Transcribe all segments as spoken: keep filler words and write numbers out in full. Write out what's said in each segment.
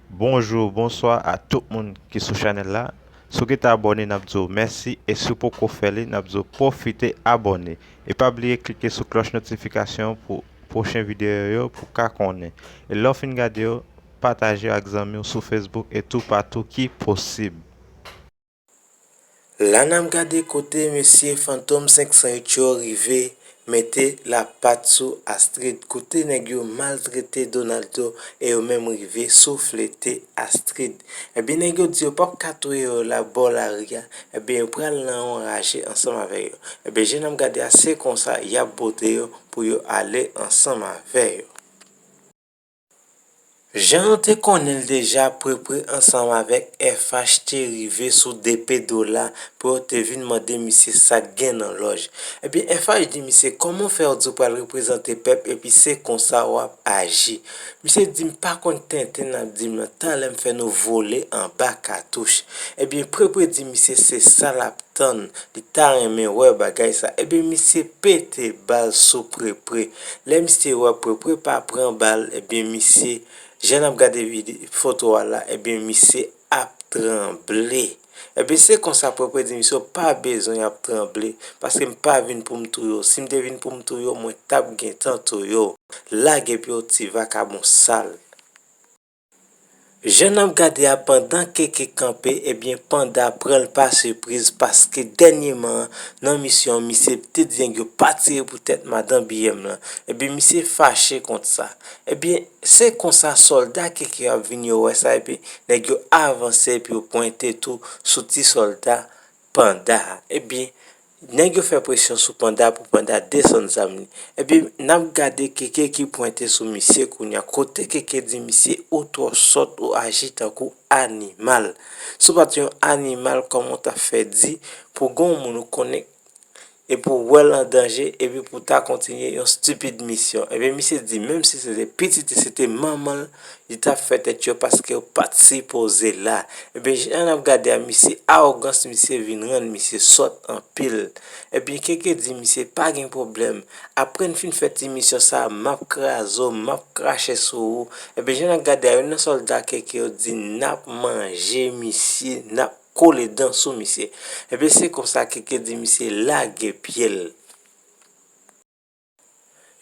Bonjou, bonswa a tout moun ki sou chanèl la. Si w gentan abòne, n ap di w mèsi, e si w poko fè li, n ap di w pwofite abòne. E pa bliye klike sou klòch notifikasyon pou pwochen videyo yo pou w ka konnen. E lè w fin gade yo, pataje yo ak zanmi w sou Facebook e toupatou ki posib. La n ap gade kote mesye Fantom senk san uit yo rive mete lapat sou Astrid, kote nèg yo maltrete Donaldo e yo menm rive souflete Astrid. Ebyen, nèg yo di yo p ap ka touye yo la bò lari a, ebyen, yo pral nan yon raje ansanm avè yo. Ebyen, jan n ap gade a, se konsa y ap bote yo pou yo ale ansanm avè yo. Jan nou te konnen l deja, Prepre ansanm avèk F H te rive sou DP Dola pou yo te vin mande misye sa k gen nan lòj. Ebyen, F H di misye, "Kòman w fè w di w pral reprezante pèp epi se konsa w ap aji?" Misye di, "M pa konn tenten n ap di m nan, talè m fè nou vole anba katouch." Ebyen, Prepre di misye se sa l ap tann, li ta renmen wè bagay sa. Ebyen, misye pete bal sou Prepre. Lè misye wè Prepre pa pran bal, ebyen, misye, jan n ap gade vide-, foto a la, ebyen, misye ap tranble. Ebyen, se konsa Prepre di misye, "W pa bezwen ap tranble, paske m pa vin pou m touye w. Si m te vin pou m touye w, mwen t ap gentan touye w. Lage pye w, ti vakabon sal." Jan n ap gade a, pandan Keke kanpe, ebyen, Panda pran l pa sipriz, paske dènyèman, nan misyon an, misye te di nèg yo pa tire pou tèt madan B M lan. Ebyen, misye fache kont sa. Ebyen, se konsa sòlda Keke yo ap vin, yo wè sa, epi nèg yo avanse, epi yo pwente tou sou ti sòlda Panda a. Ebyen, nèg yo fè presyon sou Panda pou Panda desann zam li. Ebyen, n ap gade Keke ki pwente sou misye kounye a. Kote Keke di misye, "Ou twò sòt, ou aji tankou animal. Si w pa t yon animal, kòman w t ap fè di pou gon moun ou konnen epi w wè l an danje, epi pou w ta kontinye yon stupid misyon?" Ebyen, misye di, menm si se te pitit li, se te manman l, li t ap fè tèt cho paske yo pa t sipoze la. Ebyen, jan n ap gade a, misye, awogans misye vin rann misye sòt anpil. Ebyen, Keke di misye, "Pa gen pwoblèm. Apre n fin fè ti misyon sa a, m ap kraze w, m ap krache sou ou." Ebyen, jan n ap gade a, youn nan sòlda Keke yo di, "N ap manje misye, n ap kole dan sou misye." Ebyen, se konsa Keke di misye lage pye l.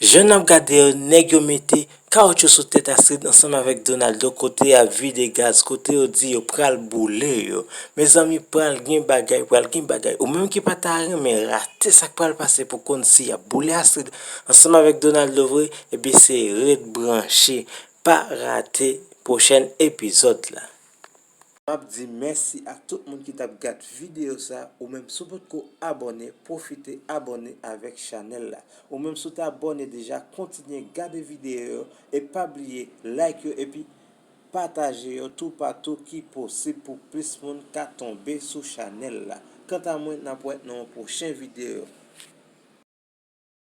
Jan n ap gade yo, nèg yo mete kawotchou sou tèt Astrid ansanm avèk Donaldo kote y ap vide gaz, kote yo di yo pral boule yo. Mezanmi, pral gen bagay, pral gen bagay. Ou menm ki pa ta renmen rate sa k pral pase pou konn si y ap boule Astrid ansanm avèk Donaldo vre, ebyen se ret branche. Pa rate pwochèn epizòd la. M ap di mèsi ak tout moun ki t ap gad videyo sa. Ou menm, si w potko abòne, pwofite abòne avèk chanèl la. Ou menm, si w te abòne deja, kontinye gade videyo yo e pa bliye like yo epi pataje yo toupatou ki posib pou plis moun ka tonbe sou chanèl la. Kanta mwen, n ap wè nan yon pwochen videyo.